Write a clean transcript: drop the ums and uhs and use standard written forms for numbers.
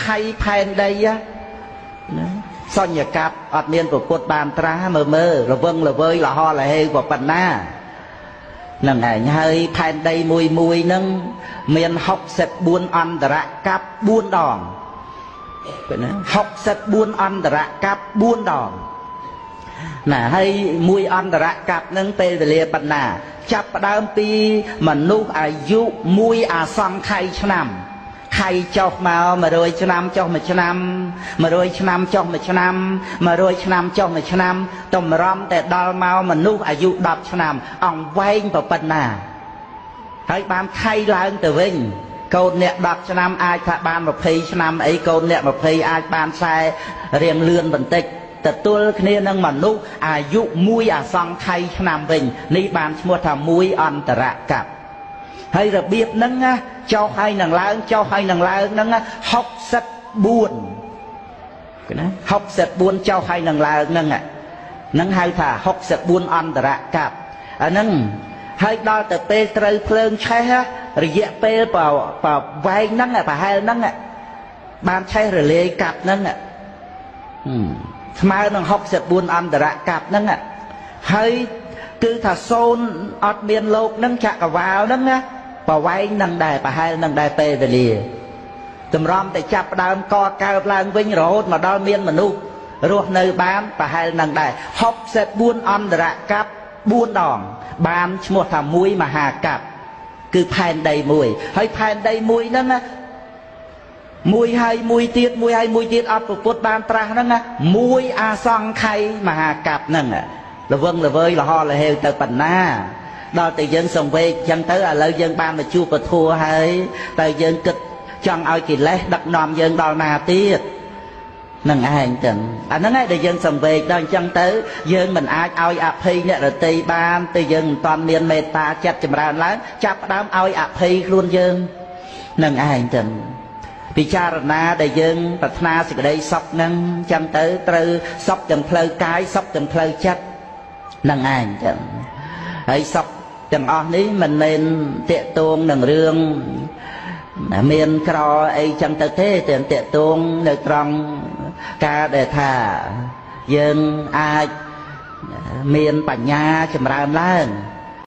ខៃផែនដីណាសញ្ញកັບអត់មានប្រពុតបានត្រាស់មើលមើលល្វឹងល្វើយលហលហេវប៉ុណ្ណាហ្នឹងឯងហើយផែនដីមួយមួយហ្នឹងមាន64អន្តរកັບ4ដងណា64អន្តរកັບ4ដងណាហើយមួយអន្តរកັບហ្នឹងពេលវេលាប៉ុណ្ណាចាប់ផ្ដើមពីមនុស្សអាយុ1អាសង្ខ័យឆ្នាំខៃចុះមក100ឆ្នាំចុះ1ឆ្នាំ100ឆ្នាំចុះ1ឆ្នាំ100ឆ្នាំចុះ1ឆ្នាំតម្រាំតែដល់មកមនុស្សអាយុ10ឆ្នាំអង្វែងប៉ុណ្ណាហើយបានខៃឡើងទៅវិញកូនអ្នក10ឆ្នាំអាចថាបាន20ឆ្នាំអីកូនអ្នក20អាចបាន40រៀងលឿនបន្តិចទទួលគ្នានឹងមនុស្សអាយុ1អាសង្ខ័យឆ្នាំវិញនេះបានឈ្មោះថាមួយអន្តរកັບហើយរបៀបហ្នឹងណាចុះហើយនឹងឡើងចុះហើយនឹងឡើងហ្នឹង64ណា64ចុះហើយនឹងឡើងហ្នឹងហ្នឹងហៅថា64អន្តរកັບអាហ្នឹងហើយដល់ទៅពេលត្រូវភ្លើងឆេះរយៈពេលប្រវែងហ្នឹងប្រហែលហ្នឹងបានឆេះរលាយកាប់ហ្នឹងស្មើនឹង64អន្តរកັບហ្នឹងហើយគឺថាសូន្យអត់មានលោកហ្នឹងចក្រវាលហ្នឹងណាប្រវែងនឹងដែរប្រហែលនឹងដែរពេលវេលាតម្រាំតែចាប់ដើមកកើតឡើងវិញរហូតមកដល់មានមនុស្សរស់នៅបានប្រហែលនឹងដែរ64អន្តរកັບ4ដងបានឈ្មោះថាមួយមហាកັບគឺផែនដីមួយហើយផែនដីមួយហ្នឹងណាមួយហើយមួយទៀតមួយហើយមួយទៀតអត់ពុទ្ធបានត្រាស់ហ្នឹងណាមួយអាសង្ខ័យមហាកັບហ្នឹងល្វឹងល្វើយលហលហេវទៅប៉ុណ្ណាដល់តែយើងសង្វេគចឹងទៅឥឡូវយើងបានមកជួបពធហើយតែយើងគិតចង់ឲ្យកិលេសដឹកនាំយើងដល់ណាទៀតនឹងឯងទាំងអាហ្នឹងឯងដែលយើងសង្វេគដល់អញ្ចឹងទៅយើងមិនអាចឲ្យអភ័យអ្នករតីបានតែយើងមិនតាន់មានមេត្តាចិត្តចម្រើនឡើងចាប់ផ្ដើមឲ្យអភ័យខ្លួនយើងនឹងឯងទាំងពិចារណាដែលយើងប្រាថ្នាសេចក្តីសុខហ្នឹងចឹងទៅត្រូវសុខទាំងផ្លូវកាយសុខទាំងផ្លូវចិត្តនឹងឯងចឹងហើយសុខទាំងអស់នេះមិនមែនតាកតួងនឹងរឿងមានក្រអីចឹងទៅទេតែតាកតួងនៅត្រង់ការដែលថាយើងអាចមានបញ្ញាចម្រើនឡើង